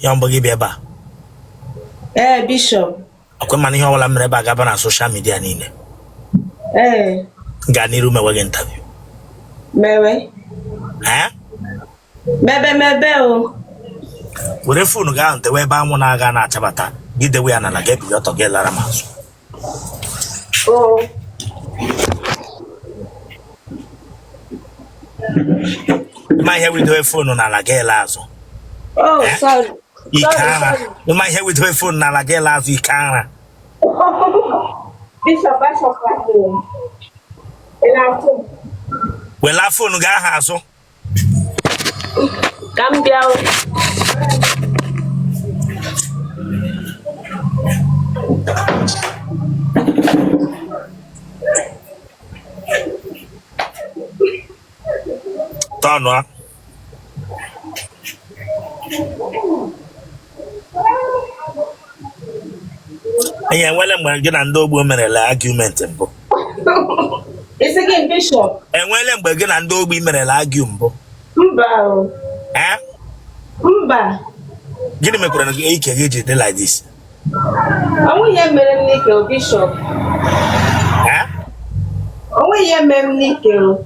Ya mbụ gị bịa ebe a? Ee, Bishọp. Ọkwa mana ihe ọbụla mere ebe a gaba na social media niile. Ee. Gaa n'iru mewe gị interview. Mewe. Ee? Mebe mebe o. Were phone gị ahụ dewe ebe anwụ na-aga na-achabata gị, dewe ya n'ala, gị ebili ọtọ gị lara m azụ. O. Ma ihe wụ i dewe phone n'ala gị ele azụ. Oh, Eh? sorry. Ike Sorry, ara. sorry. Ịma ihe wụ i dewe phone n'ala gị ele azụ, ike ara. Bishop, achọkwala m. Ị na-afụ m? Wela phone gị ahụ azụ. Ka m bịa o. Tọnụ a. Enyi, enwele mgbe gị na ndị ogbo merela argument mbụ? Ị sị gịnị, Bishop? Enwele mgbe gị na ndị ogbi merela argue mbụ? Mba o. Eh? Mba. Gịnị mekwara na ike gị ji dị like this? O nweghị ihe mere m n'ike o, Bishop. Eh? O nweghị ihe mere m n'ike o.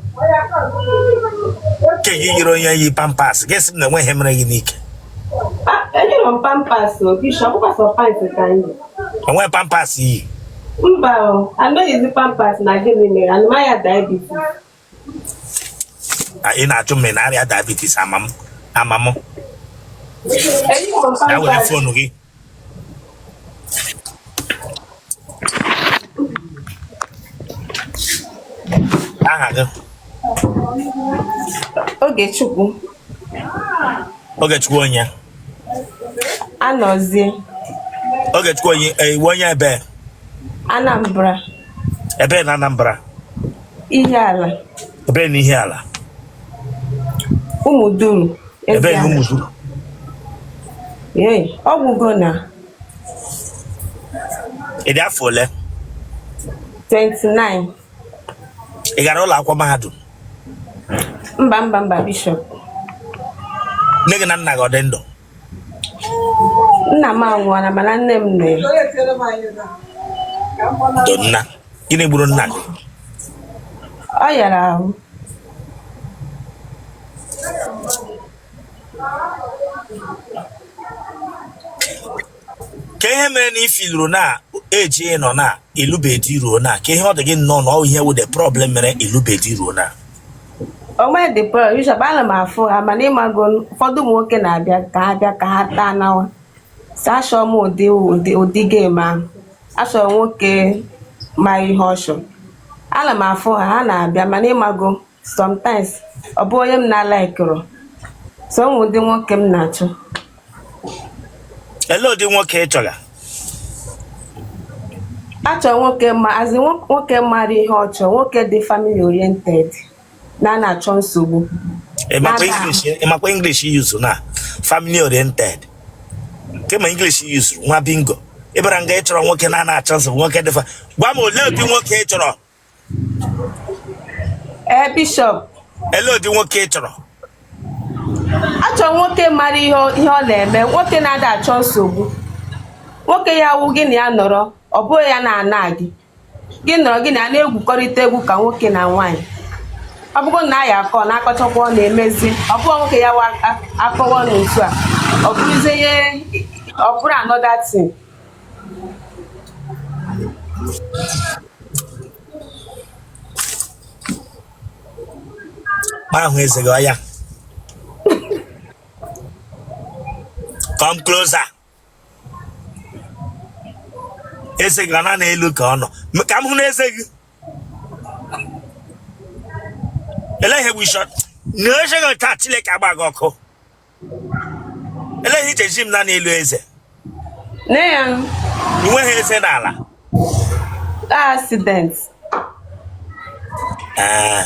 Ike gị yiri onye yi pampers, gị sị m na enweghị ihe mere gị n'ike. Ah, enyere m pampers o, Bishop, ọ bụkwa sọ pant ka anyị. Enweghị pampers iyi? Mba o, anaghịzi pampers na gịnị mere? Ana m aya diabetes. Ah, ị na-ajụ m na arịa diabetes ama m ama m. Enyere m Ya were pampers. phone gị. Aha gị? Ogechukwu. Ogechukwu onye? Anọzie. Ogechukwu onye, ị wụ onye ebe? Anambra. Ebe na Anambra? Ihiala. Ebe na Ihiala? Ụmụduru. Ebe na Ụmụduru? Ee, ọ gwụgo na. Ị dị afọ ole? 29. Ị gara ụlọ akwụkwọ mahadum? Mba, mba, mba, Bishop. Nne gị na nna gị ọ dị ndụ? Nna m anwụọla, mana nne m nọ ya. Ndo nna. Gịnị gburu nna gị? Ọ yara ahụ. Ka ihe mere na ị feeluru na age ị nọ na ị lụbe di ruo na, ka ihe ọ dị gị nnọọ na ọ ihe wụ the problem mere ị lụbe di ruo na? O nwe the problem, Bishop, ana m afụ ha, mana ị mago ụfọdụ ụmụ nwoke na-abịa ka ha bịa ka ha taa nawa. So achọrọ m ụdị ụdị ụdị game ahụ. Achọrọ m nwoke ma ihe ọ chọrọ. Ana m afụ ha, ha na-abịa, mana ị mago sometimes ọ bụ onye m na-alaikụrụ. So ụmụ ụdị nwoke m na-achọ. Elee ụdị nwoke ị chọga? Achọ nwoke ma azị nwoke mara ihe ọ chọrọ, nwoke dị family oriented na na-achọ nsogbu. Ị makwa English, ị makwa English use na family oriented. Kema English use nwa bingo. Ị bara nga ị chọrọ nwoke na na-achọ nsogbu, nwoke dị fa. Gwa m olee ụdị nwoke ị chọrọ? Ee, Bishop. Elee ụdị nwoke ị chọrọ? Achọ nwoke mara ihe ọ na-eme, nwoke na-ada achọ nsogbu, nwoke ya wụ gị na ya nọrọ, ọ bụghị ya na-ana gị, gị nọrọ gị na ya na-egwukọrịta egwu ka nwoke na nwaanyị. Ọ bụrụ na ya akọ na akọchakwa ọ na-emezi, ọ bụghị nwoke ya wụ akọwa n'otu a, ọ bụrụzie ihe ọ bụrụ another thing. Ma ahụ eze gị ọya. Come closer. Eze gị ọ na n'elu ka ọ nọ? Ka m hụ n'eze gị. Elee ihe bụ shot na eze gị taa? Chineke agba gị ọkụ. Elee ihe i ji ezi m na n'elu eze? Nne ya. Ị nweghị eze n'ala? Accident. Ah.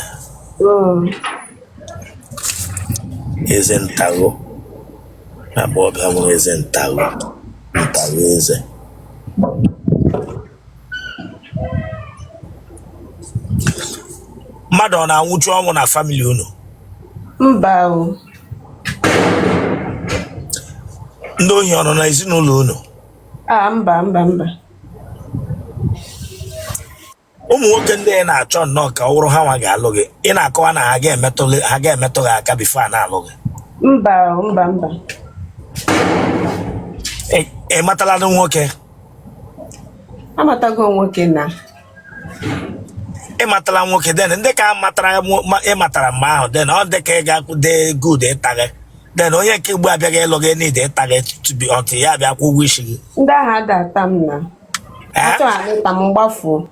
Oh. Eze ntago. Agbọghọbịa nwere eze ntago. Ntago eze. Mmadụ ọ na-anwụchu ọnwụ na family unu? Mba o. Ndị ohi ọ nọ na ezinụlọ unu? Ah, mba, mba, mba. Ụmụ nwoke ndị ị na-achọ nnọọ ka ọ wụrụ ha nwa ga-alụ gị, ị na-akọwa na ha ga-emetụ gị aka before a na-alụ gị. Mba, mba, mba. Ị matala nwoke? Amatago nwoke na. Ị matala nwoke, then ndị ka matara ị matara mgbe ahụ, then ọ dị ka ị ga-akwụde good ịta gị, then onye nke ugbu abịaghị ịlụ gị need ịta gị to be until ya abịa kwụ ụgwọ isi gị. Ndị ahụ ada ata m na. Achọghị m ịta m mgbafuo.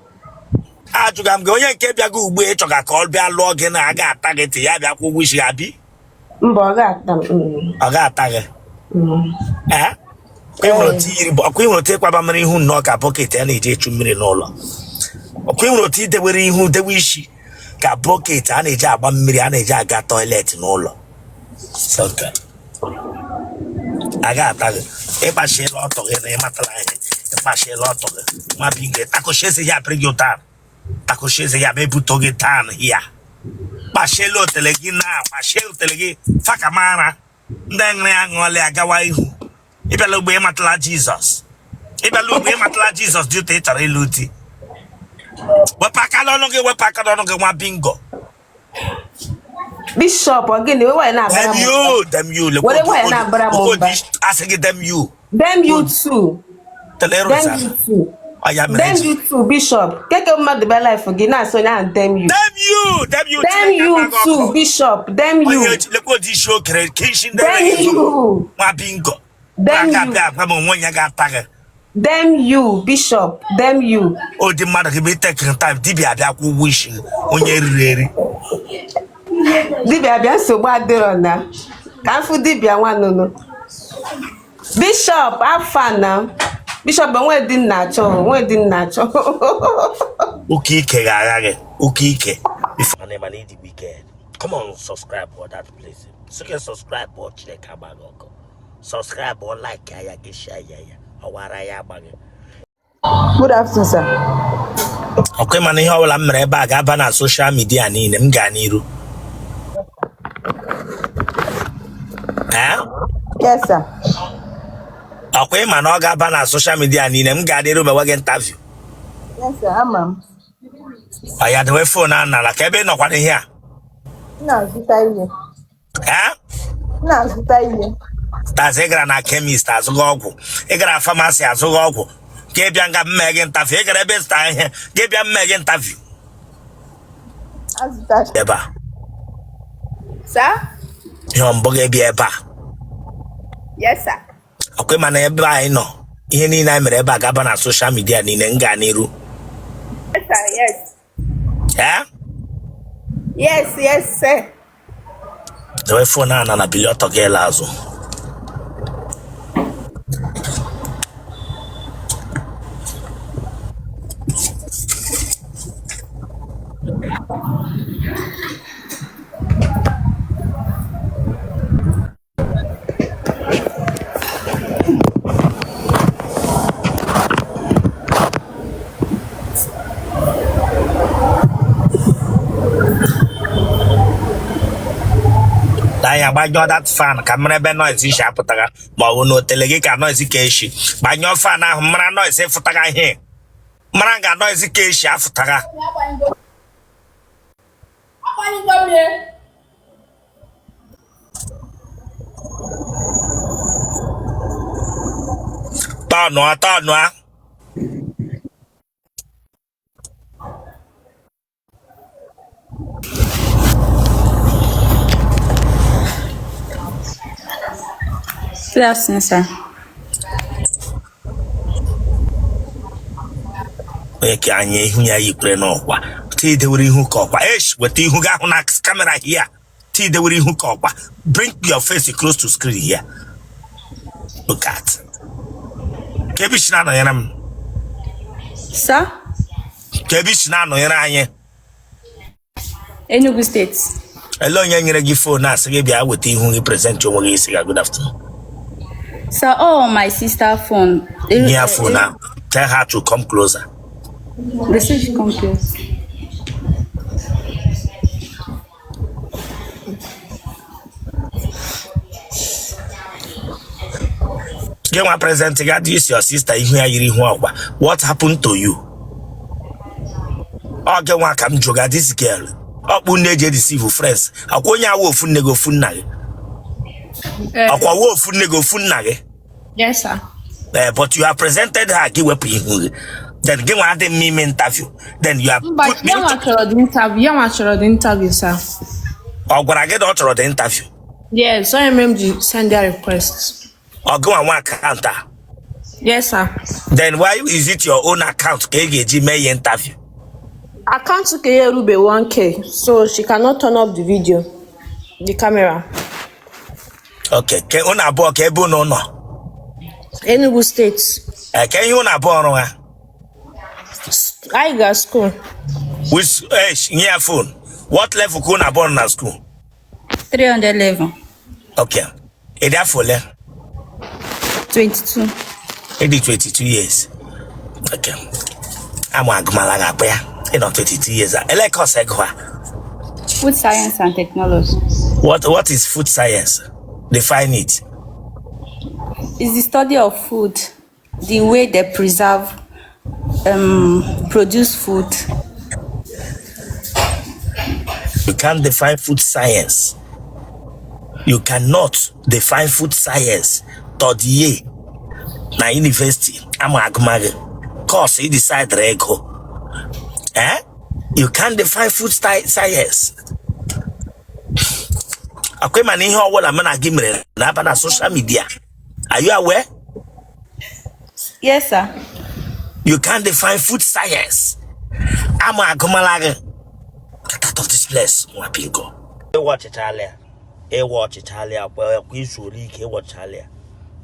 Ajụga m gị, onye nke bịago ugbu a ịchọga ka ọ bịa lụọ gị na a ga-ata gị till ya bịa kwụ ụgwọ isi gị, abi? Mba, ọ ga-ata m. Ọ ga-ata gị? Ee, ọkwa ị hụrụ otu ịkwaba mmiri ihu nnọọ ka bucket a na-eji echu mmiri n'ụlọ. Ọkwa ị hụrụ otu idewere ihu dewe isi ka bucket a na-eji agba mmiri a na-eji aga toilet n'ụlọ. A ga-ata gị. Ịkpachiela ọtọ gị na ịmatala ihe, ịkpachiela ọtọ gị nwa bingo. Takoshi eze ya bring you down, takoshi eze ya ma ebuto gị down here. Kpachiela otele gị na kpachie otele gị fakamara ndị ṅụrụ ya ṅụọla ya gawa ihu. Ịbịala ugbo ịmatala Jizọs, ịbịala ugbo ịmatala Jizọs dị ụtọ, ị chọrọ ịlụ di. Wepụ aka n'ọnụ gị, wepụ aka n'ọnụ gị nwa bingo. Bishop, ọ gịnị? Were na-abara m you, damn you. Were nwayọ na-abara m mba. Asị gị damn you. Damn you too. Damn you too. Damn you too, Bishop. Keke mmadụ bịa life gị na-asị onye ahụ damn you. Damn you, damn you. Damn you too, Bishop. Damn you. Lekwa ụdị isi okere ka isi ndị Damn you. nwa bingo. Damn you. Abịa agwa m onwe ya ga-ata gị. Damn you, Bishop. Damn you. Ụdị mmadụ gị bụ taking time dibịa abịa kwụ ụgwọ isi onye riri eri. Dibịa bịa, nsogbu adịrọ na ka m fụ dibịa nwa nụnụ. Bishop afa na Bishop onwe di nna achọ, onwe di nna achọ. Oke ike ga-agha gị, oke ike. Before na mana ịdị wicked. Come on, subscribe for that place. Sị subscribe ọ Chineke agba gị ọkụ. Subscribe or like ya gị share ya ya ọwara ya agba gị. Good afternoon, sir. Ọkwa mana ihe ọbụla m mere ebe a ga-aba na social media niile m gaa n'iru. Yes, sir. Ọkwa ịma na ọ ga-aba na social media niile m gaa n'iru mewe gị interview. Yes, sir. Ama m. Ọ ya dewe phone a n'ala ka ebe ị nọkwa n'ihe a. M na-azụta ihe. M na-azụta ihe. Tazi ị gara na chemist azụghị ọgwụ, ị gara pharmacy azụghị ọgwụ, ka ị bịa nga mme gị interview, ị gara ebe zụta ihe ka ị bịa mme gị interview. Ebe a. Sir? Ihe mbụ gị bịa ebe a. Yes, sir. Ọkwa ịma na ebe anyị nọ ihe niile anyị mere ebe a ga-aba na social media niile m gaa n'iru. Yes, sir. Yes. Yes, yes, sir. Dewe phone a na bili ọtọ gị ele azụ. Anya gbanyụọ that fan ka mara ebe noise isi apụtara, ma ọ bụ n'otele gị ka noise ka eshi. Gbanyụọ fan ahụ mara noise fụtara ihe, mara nga noise ka eshi afụtara. Tọnụọ tọnụọ. Good afternoon, sir. Onye ka anya ihu ya yikwere n'ọkwa tidewere ihu ka ọkwa esh, weta ihu gị ahụ na camera here. Tidewere ihu ka ọkwa, bring your face close to screen here. Look at ka ebe isi na-anọnyere m. Sir? Ka ebe isi na-anọnyere anyị. Enugu State. Ele onye nyere gị phone a sị gị bịa weta ihu gị present onwe gị isi ga good afternoon? Sir, oh, my sister phone. Nye ya phone ahụ. Tell her to come closer. They say she come close. Gị nwa present ga this your sister ihu ya yiri ihu ọkwa. What happened to you? Ọ gị nwa ka m jụga this girl. Ọkpụ nne eji deceive friends. Akwa onye awa ofu nne gị ofu nna gị. Akwa wa ofu nne gị ofu nna gị. Yes, sir. But you have presented her gị wepụ ihu gị. Then gị nwa adị mma ime interview. Then you have Mba, put me ya nwa chọrọ the interview. Ya nwa chọrọ the interview, sir. Ọ gwara gị na ọ chọrọ the interview? Yes, onye mere m ji send their request. Ọ gị nwa nwa account a? Yes, sir. Then why is it your own account ka ị ga-eji mee ya interview? Account nke ya erube 1K, so she cannot turn off the video, the camera. Okay, ke unu abụọ ka ebe unu nọ? Enugu State. Ke ihe unu abụọ ọrụ ha? Anyị ga school. Which nye ya phone. What level ka unu abụọ nọ na school? 300 level. Okay. Ị dị afọ ole? 22. Ị dị 22 years. Okay. Amụ agụmala ga-akpọ ya. Ị nọ 22 years. Ele course ego a? Food science and technology. What is food science? Define it. It's the study of food, the way they preserve, produce food. You can't define food science. You cannot define food science. Third year na university ama agụmagụ course ị decide ego. Eh? You can't define food science. Akwa ịma na ihe ọbụla mụ na gị mere na-aba na social media. Are you aware? Yes, sir. You can't define food science. Ama agụmala gị. Get out of this place, nwa bingo. Ịwa ọchịchala ya. Ịwa ọchịchala ya kwa izu ole ike ịwa ọchịchala ya.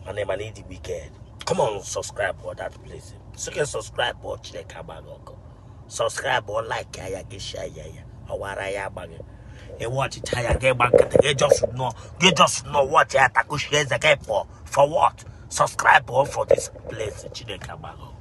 Mana ịma na ịdị wicked. Come on, subscribe for that place. So can subscribe or Chineke agba gị ọkụ. Subscribe or like ya gị share ya ya. Ọwara ya agba gị. Ịwa ọchịcha ya gị gba nkịtị gị just nọ gị just nọ watch ya takushie eze gị pụọ. For what? Subscribe or for this place. Chineke agba gị ọkụ.